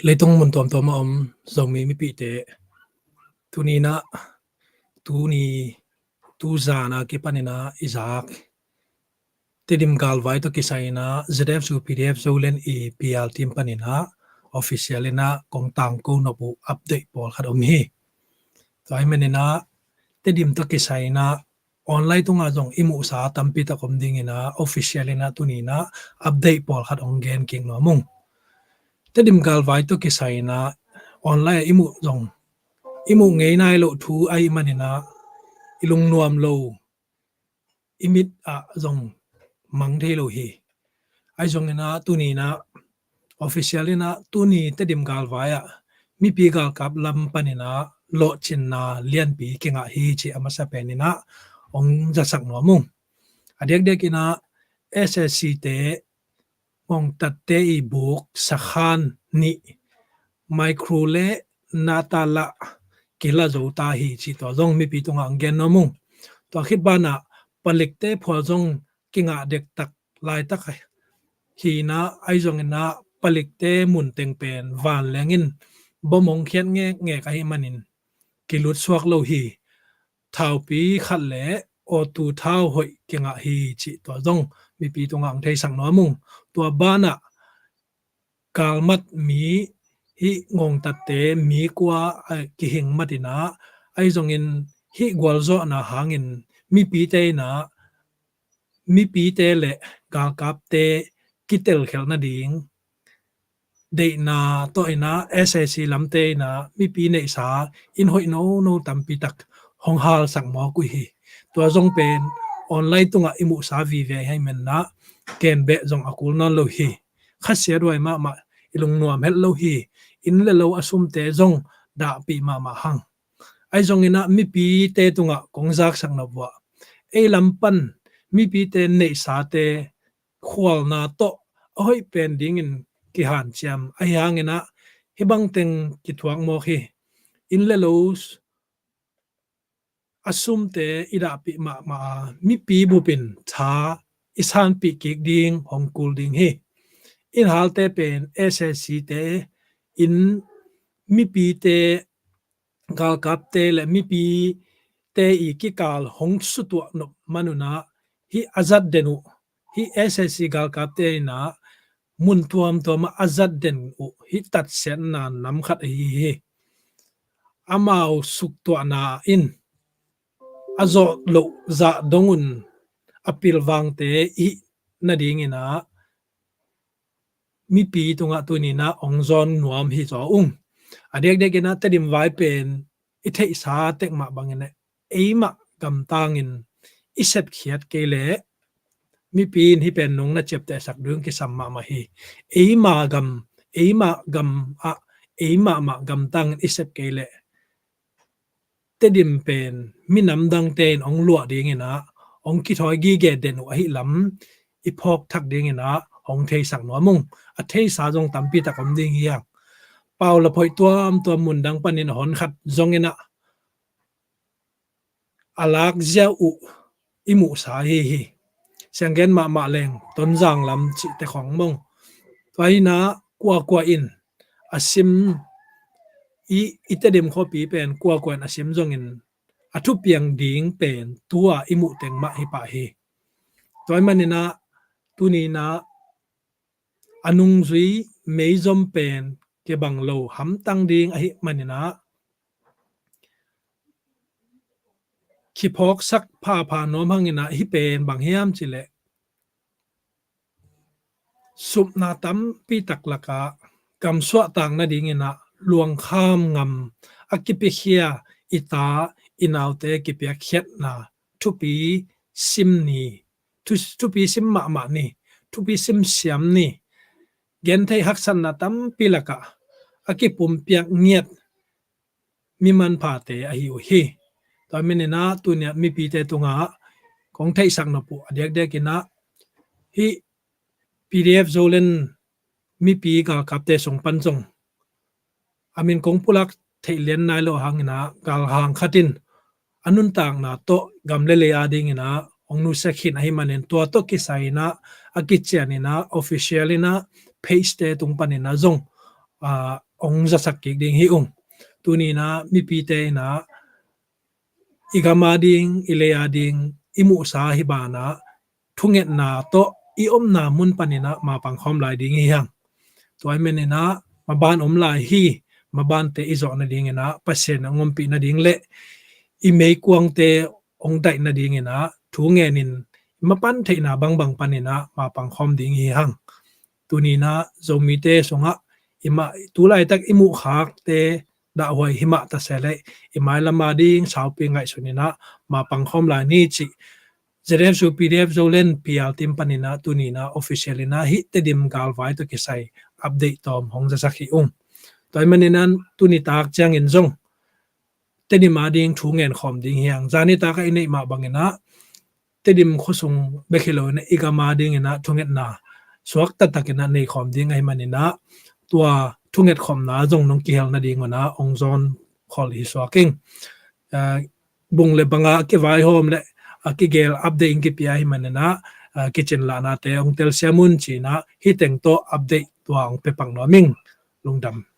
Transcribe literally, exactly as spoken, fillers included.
Leitung mun tuamtuam a om Zomi mipite, tuni-in ah, tuni, tuzan a kipanin ah i zak Tedim galvai tawh kisai-in ah Z F Zo, P D F Zoland i P R team panin ah official in ah kong tangko nop uh update pawlkhat om hi. Tua ahih manin ah Tedim tawh kisai-in ah online tungah zong i muhsa tampi tak om dingin ah official in ah tuni-in ah update pawlkhat hong gen kik nuam ung. Tedim galvai tawh kisai-in ah online ah i muh zong, i muh ngei nai loh thu ahih manin ah i lungnuam lo, i mit ah zong mang thei lo hi. Ahi zongin ah tuni-in ah official in ah tuni Tedim galvai ah mipi galkap lam panin ah lawhcinna lianpi kingah hi cih a masa penin ah hong zasak nuam ung. A diakdiakin ah S A C te ngongtatte i buk sakhan nih, Micro le Natala kila zo ta hi cih tua zong mipi tungah hong gen nuam ung. Tua khit banah palikte phual zong kingah dektak laitak hi-in ah, ahi zongin ah palikte mun teng pen vanleng in bom hong khiat ngekngek ahih manin kilut suak lo hi. Thaupi khat le awtu thau hoih kingah hi cih tua zong mipi tungah hong theisak nuam ung. Tua banah galmat mi, hih ngongtatte mi kua a kihing mat in ah, ahi zongin hih gualzawhna hangin mipite in ah, mipite le galkapte kitelkhialh nading deihna tawh in ah S A C lamte in ah mipi neihsa inn hoih nono tampi tak hong halsak mawk uh hi. Tua zong pen online tungah i muhsa vive ahih manin ah ken beh zong a kul nawn lo hi. Khasiathuai mahmah, i lungnuam het lo hi. Inn le lo a sumte zong dahpih mahmah hang. Ahi zongin ah mipite tungah kong zaksak nop uh ah, ei lam pan mipite neihsate khualna tawh a hoih pen dingin kihanciam ahi hangin ah, hih bangteng kithuak mawk hi. Inn le lo a sumte i dahpih mahmah a, mipi bupin tha i sanpih kik ding hong kul ding hi. Inn halte pen S A C te in mipite, galkapte le mipite i kikal hong sutuah nop man un ah, hih a zat den uh, hih S A C galkapte in ah mun tuamtuam ah a zat den uh hih tatsiatna nam khat ahi hi. Amau suktuahna in a zawh loh zah dong un a pilvangte i hih nadingin ah mipi tungah tuni-in ah hong zawn nuam hi zaw ung. A diakdiakin ah Tedim vai pen i theihsa tek mah bangin ah eimah gamtangin i sepkhiat kei leh mipi in hih pen nong na ciaptehsak ding kisam mahmah hi. Eimah gam, eimah gam ah, eimah mah gamtangin i sep kei leh Tedim pen minam dangte in hong luah dingin ah, hong kithawi gige den uh ahih lam i phawk thak dingin ah hong theisak nuam ung. A theisa zong tampi tak om ding hi hang. Paulap hoih tuamtuam mun dang panin a hon khat zongin ah a lak zia uh i muhsa hi hi. Sianggen mahmah leng Tonzang lam cihte khong mong. Tua hi-in ah kuakua in a sim, i, i Tedim khuapi pen kuakua in a sim zongin a thupiang ding pen tua i muh teng mah hi pah hi. Tua ahih manin ah tuni-in ah a nungzui meizom pen kibang lo hamtang ding ahih manin ah kiphawksak phapha nuam hangin ah hih pen bang hiam cih leh supna tampi tak lakah gamsuahtak nadingin ah luangkham ngam a kipiakhia i ta i naute kipiakkhiatna thupi sim ni, thu-, thupi sim mahmah ni, thupi sim siam ni, genthei haksatna tampi lakah a kipumpiak ngiat mi manphate ahi uh hi. Tua manin ah tuni-ah mipite tungah kong theihsak nop uh a diakdiakin ah hih P D F Zoland mipi galkapte sung pan zong a min kong pulak theih lian nai lo hangin ah galhang khat in a nuntakna tawh gam le lei adingin ah hong nusia khin ahih manin tua tawh kisai in ah a kician in ah official in ah page te tung panin ah zong aa hong zasak kik ding hi ung. Tuni in ah mipite in ah i gam a ding, i lei a ding i muhsa hi banah thungetna tawh i omna mun panin ah mapang khawm lai ding hi hang. Tua ahih manin ah maban om lai hi. Mabante i zawh nadingin ah Pasian hong ompih nading le i meikuangte hong daih nadingin ah thu ngenin i mapan theihna bangbang panin ah mapang khawm ding hi hang. Tuni in ah Zomite sungah i mah tu laitak i muhkhakte dahhuai hi mah ta se leh i mailam a ding saupi ngaihsun in ah mapang khawm lai ni cih ZFU PDF Zoland PR team panin ah tuni in ah official in ah hih Tedim galvai tawh kisai update tawm hong zasak hi ung. Tua ahih manin ah tuni tak ciangin zong Tedim a ding thu ngen khawm ding hi hang. Zani tak ah i neih mah bangin ah Tedim khuasung bek hi lo in ah i gam a dingin ah thungetna suak taktak in ah nei khawm ding ahih manin ah tua thunget khawmna zong nong kihel nadingun ah hong zawn khol hi suak ing. Aa, bung le banga a kivaihawm le a kigel update in kipia ahih manin ah aa kicin lahnate hong telsiam un ci-in ah hih teng tawh update tua hong pia pak nuam ing. Lungdam.